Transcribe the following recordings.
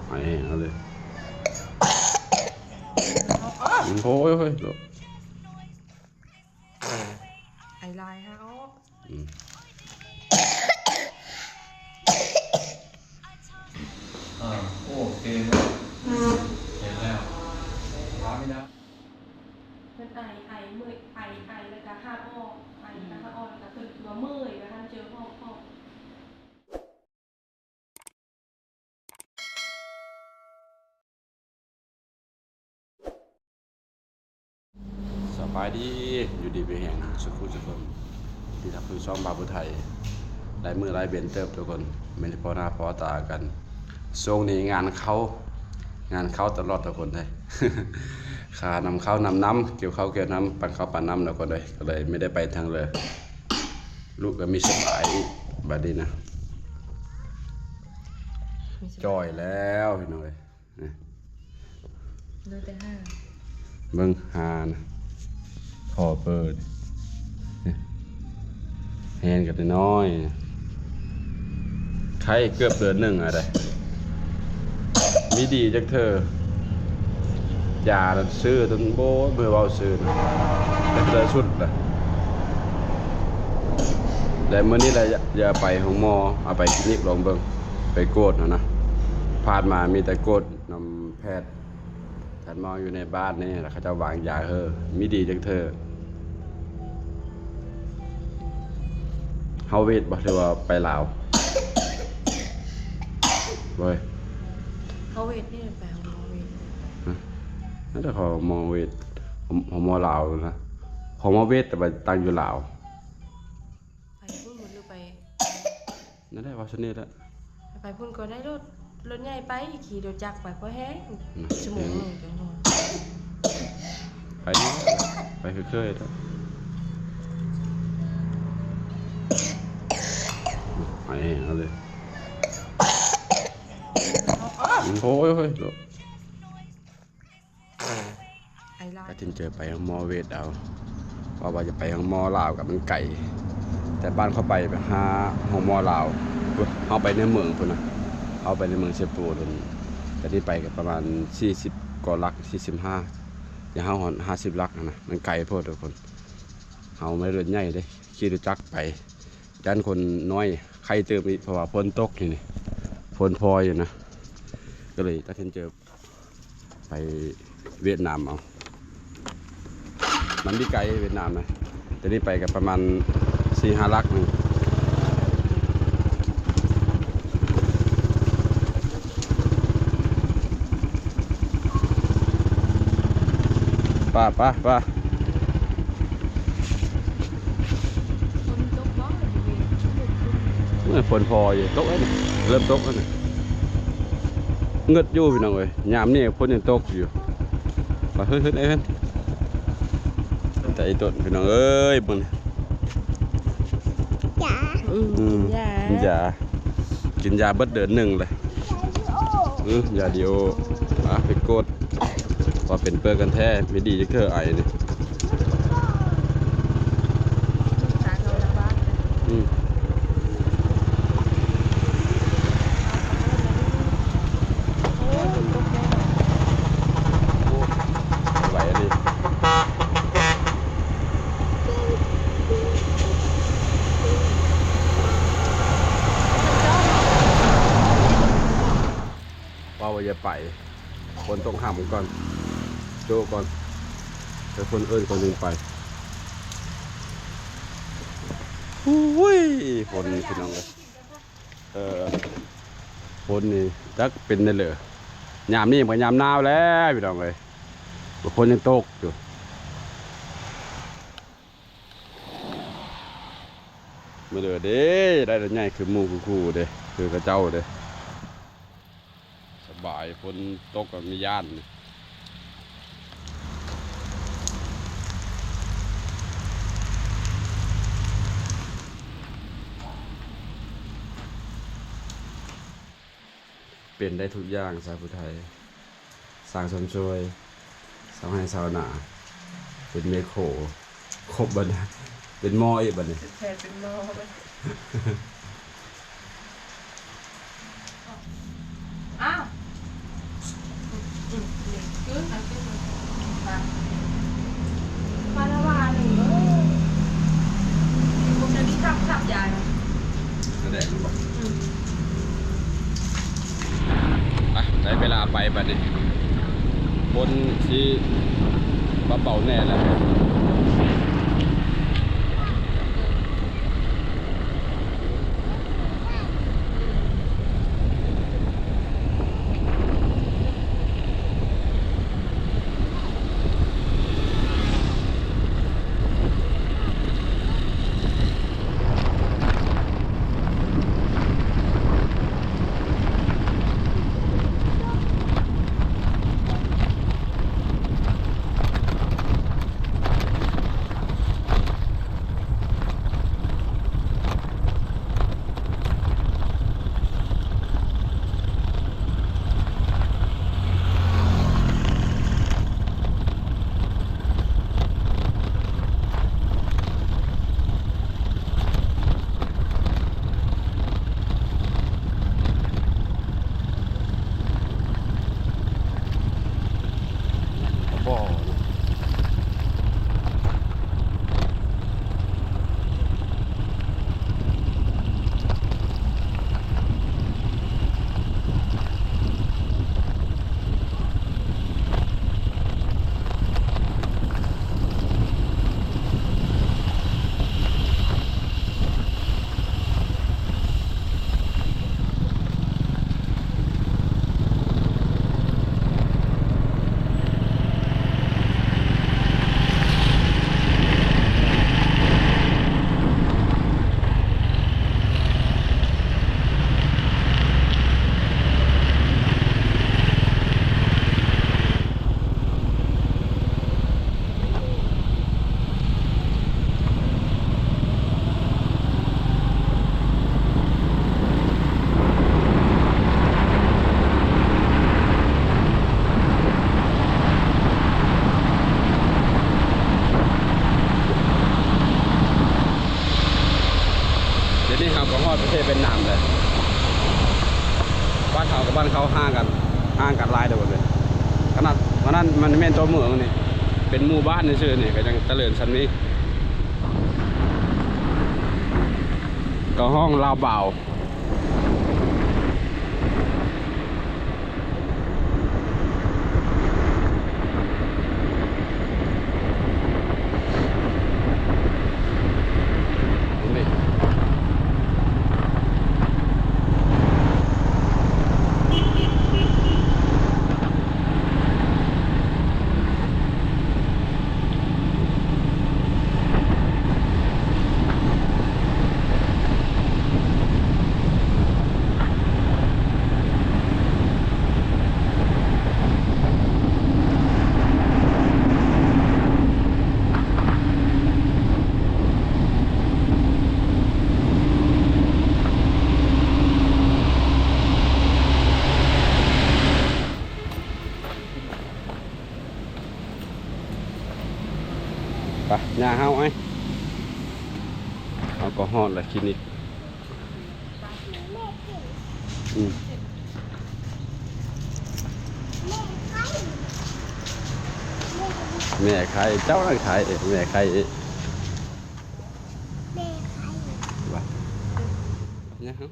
ໄອແຮງເອົາເລີຍ. ໂອ້ຍ ໂອ້ຍ ໂອ້ຍ. ໄອຫຼາຍຫາອອກ. ອືມ ເອີ ໂອເຄເນາະ ເຫັນແລ້ວ ຖາມອີກນະ. ເພິ່ນໄອ ໄອເມື່ອຍ ໄອ ໄອແລ້ວກະຫາອອກ ໄອແລ້ວກະຫາອອກ ແລ້ວກະເພິ່ນຄືວ່າເມື່ອຍ ວ່າຫັ້ນ ເຈີຫ້ອງ ຫ້ອງ. ສະບາຍດີ ຢູ່ດີມີແຮງ ສຸຂູສຸຂຄົນ ທີ່ຮັບຊົມຊ່ອງບ່າວຜູ້ໄທ ຫຼາຍມື້ຫຼາຍເວັນເຕີບທຸກຄົນ ແມ່ນພໍໜ້າພໍຕາກັນ. ຊ່ວງນີ້ງານເຂົ້າ ງານເຂົ້າຕະຫຼອດທຸກຄົນເອີຍ ຄ່ານຳເຂົ້ານຳນ້ຳ ກ່ຽວເຂົ້າກ່ຽວນ້ຳ ປັນເຂົ້າປັນນ້ຳທຸກຄົນເອີຍ ກໍເລີຍບໍ່ໄດ້ໄປທາງເລີຍ. ລູກກໍມີສະບາຍອີກບາດນີ້ນະ ຈ່ອຍແລ້ວພີ່ນ້ອງເອີຍ. ເບິ່ງຫານ ພໍເປີດ ແຮນກັນນ້ອຍໆ ໄຂ້ເກືອບເດືອນໜຶ່ງອະໄດ໋ ມີດີຈັກເທື່ອ. ຢານັ້ນຊື້ຈົນ ໂອ້ຍ ບໍ່ເວົ້າຊື່ນະ ແຕ່ເທື່ອສຸດລະ. ແລະ ມື້ນີ້ລະ ຢາກໄປໂຮງໝໍ ເອົາໄປຄລີນິກລອງເບິ່ງ ໄປກວດຫັ້ນນະ. ຜ່ານມາມີແຕ່ກວດນຳແພດ ທ່ານໝໍຢູ່ໃນບ້ານນີ້ລະ ເຂົາເຈົ້າວາງຢາເຮີ ມີດີຈັກເທື່ອ. ເຮົາເວດບໍ່ ຫຼືວ່າໄປລາວ? ເວີຍ ເຮົາເວດນີ້ ໄປໂຮງໝໍເວດ. ຮະ? ນັ້ນແຫຼະ ເຂົາໝໍເວດ ໂຮງໝໍລາວນະ ໂຮງໝໍເວດ ແຕ່ວ່າຕັ້ງຢູ່ລາວ. ໄປພຸ້ນບໍ່ ຫຼືໄປ ນັ້ນແຫຼະ ວ່າຊັ້ນນີ້ແຫຼະ. ໄປພຸ້ນກໍໄດ້ລົດ ລົດໃຫຍ່ໄປ ຂີ່ລົດຈັກໄປພໍແຮງ ອືມ ຊົ່ວໂມງໜຶ່ງຈັ່ງຮອດ. ໄປນີ້ ໄປເຄີຍໆ ໄປເອົາເລີຍ. ໂອ້ຍ ໂອ້ຍ. ຕັດສິນໃຈໄປໂຮງໝໍເວດເອົາ ເພາະວ່າຈະໄປໂຮງໝໍລາວກໍມັນໄກ ແຕ່ບ້ານເຂົາໄປ ໄປຫາໂຮງໝໍລາວ ເຮົາໄປໃນເມືອງພຸ້ນນະ ເຮົາໄປໃນເມືອງເຊໂປພຸ້ນ. ແຕ່ນີ້ໄປກໍປະມານສີ່ສິບກວ່າຫຼັກ ສີ່ສິບຫ້າ ຢ່າເຮົາຮອດຫ້າສິບຫຼັກຫັ້ນນະ ມັນໄກໂພດທຸກຄົນ. ເຮົາບໍ່ໄດ້ລົດໃຫຍ່ເດ້ ຂີ່ລົດຈັກໄປ ຢ້ານຄົນນ້ອຍໄຂ້ຕື່ມອີກ ເພາະວ່າຝົນຕົກຢູ່ນີ້ ຝົນພໍຢູ່ນະ ກໍເລີຍຕັດສິນໃຈ ໄປຫວຽດນາມເອົາ. ມັນບໍ່ໄກຫວຽດນາມນະ ແຕ່ນີ້ໄປກໍປະມານສີ່ຫ້າຫຼັກໜຶ່ງ. ໄປ ໄປ ໄປ. ຝົນຕົກບໍ່? ເອີ ຝົນພໍຢູ່ ຕົກແລ້ວນີ້ ເລີ່ມຕົກແລ້ວນີ້. ເງີດຢູ່ພີ່ນ້ອງເອີຍ ຍາມນີ້ຝົນຍັງຕົກຢູ່. ໄປ ເຮີ້ນ ເຮີ້ນ ເອີ ເຮີ້ນ ແຕ່ອີຕົນພີ່ນ້ອງເອີຍ ເບິ່ງນີ້ ຢາ ອືມ ອືມ ກິນຢາ ກິນຢາ ກິນຢາເບິດເດືອນໜຶ່ງເລີຍ. ຢາດີໂອ ອືມ ຢາດີໂອ ອ່າ ໄປກວດ ວ່າເປັນເປີກັນແທ້ ມີດີຈັກເທື່ອໄອນີ້. ອືມ ໂອ້ ໄຫວອັນນີ້ ເວົ້າວ່າຢ່າໄປ ຝົນຕົກຫ້າມກ່ອນ ໂຈະກ່ອນ ໃຫ້ຝົນເອີ້ນກ່ອນຈຶ່ງໄປ. ໂອ້ຍ ຝົນພີ່ນ້ອງເອີຍ ເອີ ຝົນນີ້ຈັກເປັນແນວເລີ ຍາມນີ້ມັນກໍຍາມໜາວແລ້ວພີ່ນ້ອງເອີຍ ຝົນຍັງຕົກຢູ່. ມາເດີເດ້ ໄດ້ລົດໃຫຍ່ຄືໝູ່ຄືຄູ່ເດ້ ຄືເຂົາເຈົ້າເດ້. ສະບາຍ ຝົນຕົກກໍມີຢ້ານ. ເປັນໄດ້ທຸກຢ່າງຊາວຜູ້ໄທ ຊ່າງຊົມຊ່ວຍ ຊາວໄຮ່ຊາວນາ ເປັນແມ່ໂຄ ຄົບບັດນີ້ ເປັນໝໍອີກບັດນີ້ ເປັນແພດເປັນໝໍ. ອ້າວ ໄປບັດນີ້ ຝົນຊິມາເບົາແດ່ແລ້ວ. ດຽວນີ້ເຮົາກໍຮອດປະເທດຫວຽດນາມແລ້ວ. ບ້ານເຮົາກັບບ້ານເຂົາຫ່າງກັນ ຫ່າງກັນຫຼາຍເດີ ເບິ່ງເດີ. ຂະໜາດ ຂະໜາດມັນແມ່ນຕົວເມືອງນີ້ ເປັນໝູ່ບ້ານຊື່ໆ ນີ້ ກໍຍັງຈະເລີນສ່ຳນີ້. ກໍຮ້ອງລາວບາວ. ໄປ ຍ່າງເຮົາໄອ້ ເຮົາກໍຮອດແລ້ວຄລີນິກ. ອືມ ແມ່ໄຂ້ ເຈົ້ານັ້ນໄຂ້ ແມ່ໄຂ້ ແມ່ໄຂ້ ວ່າ ຍ່າງເຮົາ.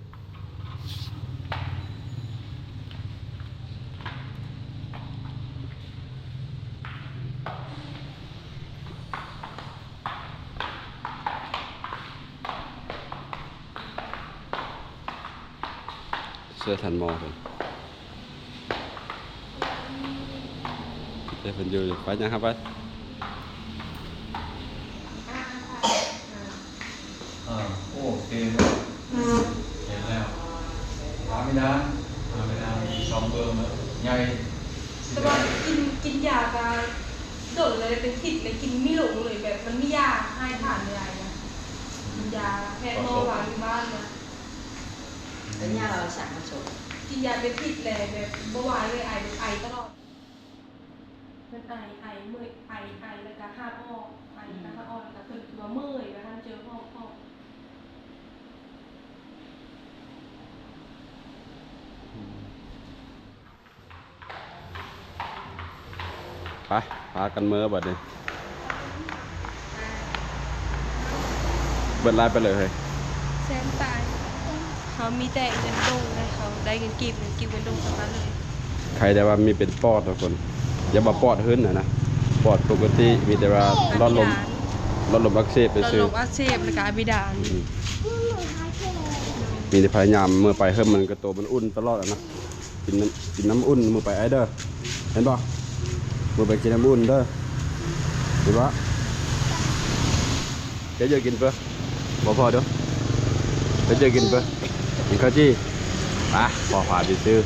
ເຊື່ອທ່ານໝໍເພິ່ນ ເຈົ້າເພິ່ນຢູ່ ໄປຍ່າງເຂົ້າໄປ. ອ່າ ໂອເຄເນາະ ເຫັນແລ້ວ ພາໄປດ່າ ພາໄປດ່າ ມີສອງເບິ່ງເນາະ ໃຫຍ່ ແຕ່ວ່າກິນ ກິນຢາກະດົນເລີຍ ເປັນທິດເລີຍ ກິນບໍ່ລົງເລີຍ ແບບມັນມີຢາໃຫ້ທານເລີຍ ກິນຢາແພດໝໍວາງຢູ່ບ້ານນະ ແຕ່ຍາລາວສັ່ງມາສົ່ງ ກິນຢາເປັນທິດເລີຍ ແບບບໍ່ໄຫວເລີຍ ໄອ ແບບໄອຕະຫຼອດ. ເພິ່ນໄອ ໄອ ເມື່ອຍ ໄອ ໄອ ແລ້ວກະຫາກອອກ ໄອ ແລ້ວກະຫາກອອກ ແລ້ວກະເພິ່ນຄືວ່າເມື່ອຍ ວ່າຊັ້ນ ເຈີຫ້ອງ ຫ້ອງ. ໄປ ພາກັນເມືອບັດນີ້ ເບິດຫຼາຍປານໃດເຮີ້ຍ? ແສນປາຍ. ເຮົາມີແຕ່ເງິນດົງເລີຍ ເຮົາໄດ້ເງິນກີບ ເງິນກີບ ເງິນດົງສຳຄັນເລີຍ. ໄຂ້ແຕ່ວ່າມີເປັນປອດທຸກຄົນ ຢ່າວ່າປອດຫືນນະນະ ປອດປົກກະຕິ ມີແຕ່ວ່າຫຼອດລົມ ອາບິດານ ຫຼອດລົມອັກເສບ ຫຼອດ ຊື່ໆ ລົມອັກເສບ ແລ້ວກໍອາບິດານ ອືມ ມີແຕ່ພະຍາຍາມເມື່ອໄປເຮີ້ມ ມັນກໍໂຕມັນອຸ່ນຕະຫຼອດນະ ກິນນ້ຳ ກິນນ້ຳອຸ່ນມື້ໄປອ້າຍເດີ ເຫັນບໍ່? ມື້ໄປກິນນ້ຳອຸ່ນເດີ ເຫັນບໍ່? ເຈົ້າເຈີກິນເປີ ບໍ່ພໍເດີ ເຈົ້າເຈີກິນເປີ ກິນເຂົ້າຈີ່ ໄປ ພໍ່ພາໄປຊື້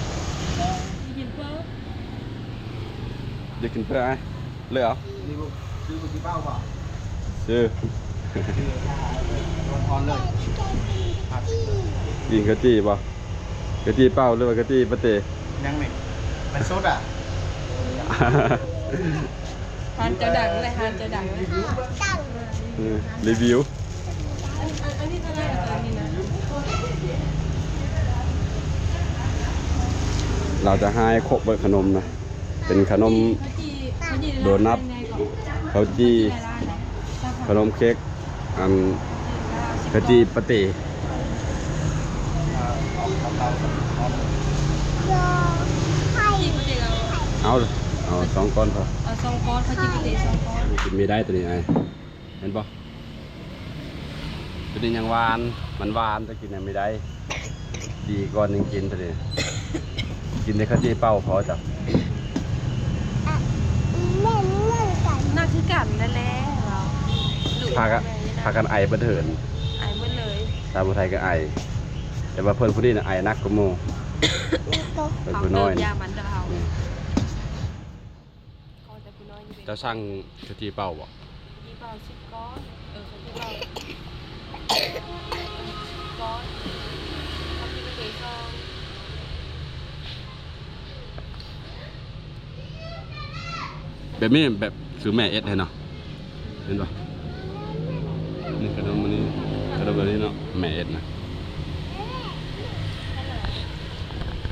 ກິນເປີ ຢາກກິນເປີອ້າຍ ເລີຍເອົາ ຊື້ເຂົ້າຈີ່ເປົ່າບໍ່? ຊື້ ອ່ອນໆເລີຍ ກິນເຂົ້າຈີ່ບໍ່? ເຂົ້າຈີ່ເປົ່າ ຫຼືວ່າເຂົ້າຈີ່ປາເຕ? ຍັງນີ້ ມັນສົດອ່ະ ຮ້ານເຈົ້າດັງເລີຍ ຮ້ານເຈົ້າດັງເລີຍ ເອີ ຣີວິວ ອັນ ອັນ ອັນນີ້ເທົ່າໃດລະ ອັນນີ້ນະ? ລາວຈະໃຫ້ຄົບເບິດຂະໜົມນະ ເປັນຂະໜົມ ໂດນັດ ເຂົ້າຈີ່ ຂະໜົມເຄັກ ອັນ ເຂົ້າຈີ່ປາເຕ ເອົາ ເອົາສອງກ້ອນພໍ ເອົາສອງກ້ອນ ເຂົ້າຈີ່ປາເຕສອງກ້ອນ ກິນບໍ່ໄດ້ໂຕນີ້ອ້າຍ ເຫັນບໍ່? ໂຕນີ້ຍັງຫວານ ມັນຫວານ ແຕ່ກິນຍັງບໍ່ໄດ້ ດີກ່ອນຍັງກິນໂຕນີ້ ກິນແຕ່ເຂົ້າຈີ່ເປົ່າພໍຈ້ະ ໜັກຄືກັນນັ້ນແຫຼະ ພາກັນ ພາກັນໄອເບິດເຫີນ ໄອເບິດເລີຍ ຊາວຜູ້ໄທກໍໄອ ແຕ່ວ່າເພິ່ນຜູ້ນີ້ນະໄອໜັກກວ່າໝູ່ ເພິ່ນຜູ້ນ້ອຍ ເຮົາເຕີມຢາມັນເດີເຮົາ ອືມ ເຈົ້າສັ່ງເຂົ້າຈີ່ເປົ່າບໍ່? ເຂົ້າຈີ່ເປົ່າສິບກ້ອນ ເອີ ເຂົ້າຈີ່ເປົ່າສິບກ້ອນ ເຂົ້າຈີ່ປາເຕສອງ ແບບນີ້ແບບຄືແມ່ເຮັດໃຫ້ເນາະ ເຫັນບໍ່? ນີ້ຂະໜົມອັນນີ້ ຂະໜົມແບບນີ້ເນາະ ແມ່ເຮັດນະ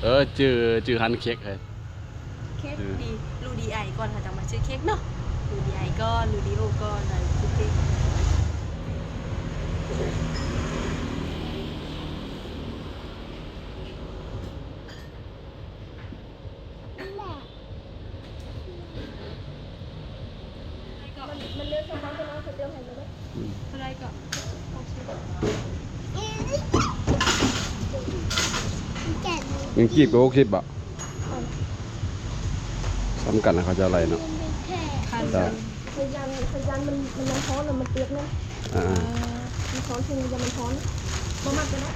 ເອີ ຈື່ ຈື່ຮ້ານເຄັກເຮີຍ. ເຄັກ ອືມ ດີ ລູດີໄອກ່ອນ ເຮົາຈັ່ງມາຊື້ເຄັກເນາະ ລູດີໄອກ່ອນ ລູດີໂອກ່ອນ ແລ້ວຊື້ເຄັກ ມັນ ມັນເຫຼືອສອງບາດ ເພິ່ນເອົາເຂົ້າເຈົ້າໃຫ້ແລ້ວເດ້. ອືມ ເທົ່າໃດກໍ? ຫົກສິບ ເງິນກີບກໍຫົກສິບບໍ? ເອີ ສ່ຳກັນນະ ເຂົາເຈົ້າໄລ່ເນາະ. ຄັນ ເຈົ້າ ຂ້ອຍຢ້ານ ຂ້ອຍຢ້ານມັນ ມັນຍັງຮ້ອນ ແລ້ວມັນເປີກນະ. ອ່າ ມັນຮ້ອນ ເພິ່ນຢ້ານມັນຮ້ອນ ບໍ່ມັດກໍໄດ້.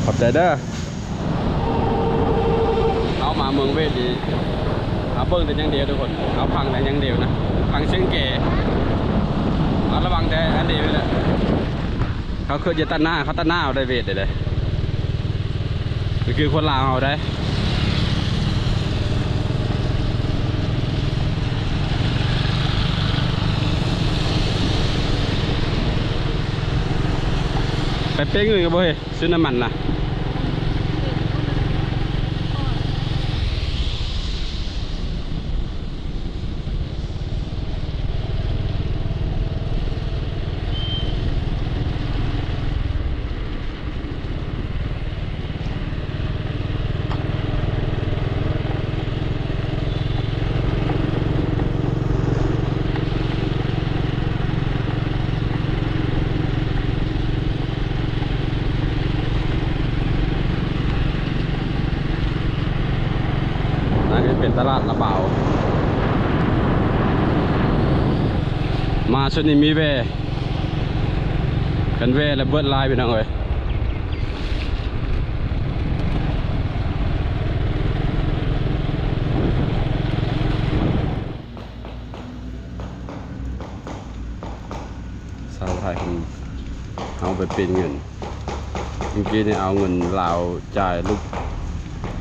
ຂອບໃຈເດີ. ເຮົາມາເມືອງເວດນີ້ ເຮົາເບິ່ງແຕ່ຢ່າງດຽວທຸກຄົນ ເຮົາຟັງແຕ່ຢ່າງດຽວນະ ຟັງສຽງແກ ເຮົາລະວັງແຕ່ອັນດຽວນີ້ແຫຼະ. ເຂົາຄືຈະຕັດໜ້າ ເຂົາຕັດໜ້າເອົາໄດ້ເວດເດ້ ຄືຄົນລາວເຮົາໄດ໋. ໄປເປ້ເງິນກັນບໍ່ເຮີ້ຍ ຊື້ນ້ຳມັນນະ. ອັນນີ້ເປັນຕະຫຼາດລະບາວ ມາຊຸດນີ້ມີແວ່ ຄັນແວ່ລະເບີດລາຍ ພີ່ນ້ອງເອີຍ. ຊາວໄທເຮົາໄປປ່ຽນເງິນ ເມື່ອກີ້ນີ້ເອົາເງິນລາວຈ່າຍລູກ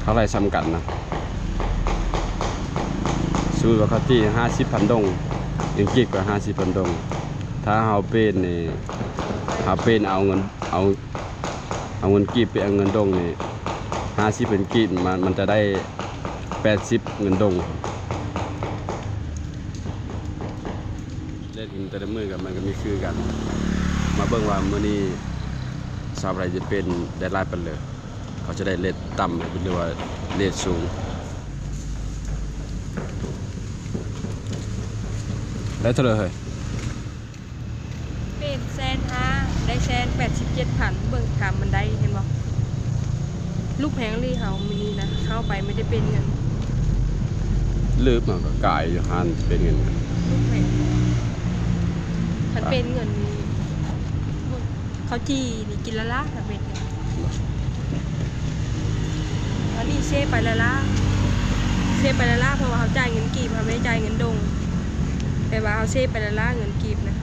ເທົ່າໃດສ່ຳກັນນະ ສົມມຸດວ່າເຂົາຕີຫ້າສິບພັນດົງ ເງິນກີບກໍຫ້າສິບພັນດົງ. ຖ້າເຮົາປ່ຽນນີ້ ເຮົາປ່ຽນເອົາເງິນ ເອົາ ເອົາເງິນກີບໄປເອົາເງິນດົງນີ້ ຫ້າສິບເປັນກີບ ມັນ ມັນຈະໄດ້ແປດສິບເງິນດົງ. ເລດ ແຕ່ລະມື້ກໍມັນກໍມີຄືກັນ. ມາເບິ່ງວ່າມື້ນີ້ຊາວໄທຈະເປັນໄດ້ຫຼາຍປານໃດ, ເຂົາຈະໄດ້ເລດຕ່ຳ ຫຼືວ່າເລດສູງ. ໄດ້ເທົ່າໃດເຮີ້ຍ? ເປັນແສນຫ້າ ໄດ້ແສນແປດສິບເຈັດພັນ. ເບິ່ງກຳມັນໄດ້ ເຫັນບໍ່? ລູກແພງອີ່ຫຼີເຮົາມື້ນີ້ນະ, ເຮົາໄປມີແຕ່ເປັນເງິນ. ລືມ ເຮົາກໍກາຍຢູ່ຫັ້ນເປັນເງິນ. ລູກແພງ ຄັນເປັນເງິນນີ້ ເຂົ້າຈີ່ນີ້ກິນລະລະ ຄັນເປັນເງິນ. ອັນນີ້ເຊໄປລະລະ ເຊໄປລະລະ ເພາະວ່າເຮົາຈ່າຍເງິນກີບ ເຮົາບໍ່ໄດ້ຈ່າຍເງິນດົງ. ແປວ່າເຮົາເຊໄປລະລະ ເງິນກີບນະ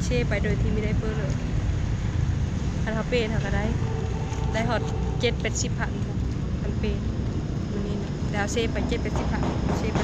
ເຊໄປໂດຍທີ່ມີໄດ້ເປີເລີຍ. ຄັນເຮົາເປນ ເຮົາກໍໄດ້ ໄດ້ຮອດເຈັດແປດສິບພັນ ຄັນເປນມື້ນີ້ນະ. ແລ້ວເຊໄປເຈັດແປດສິບພັນ ເຊໄປ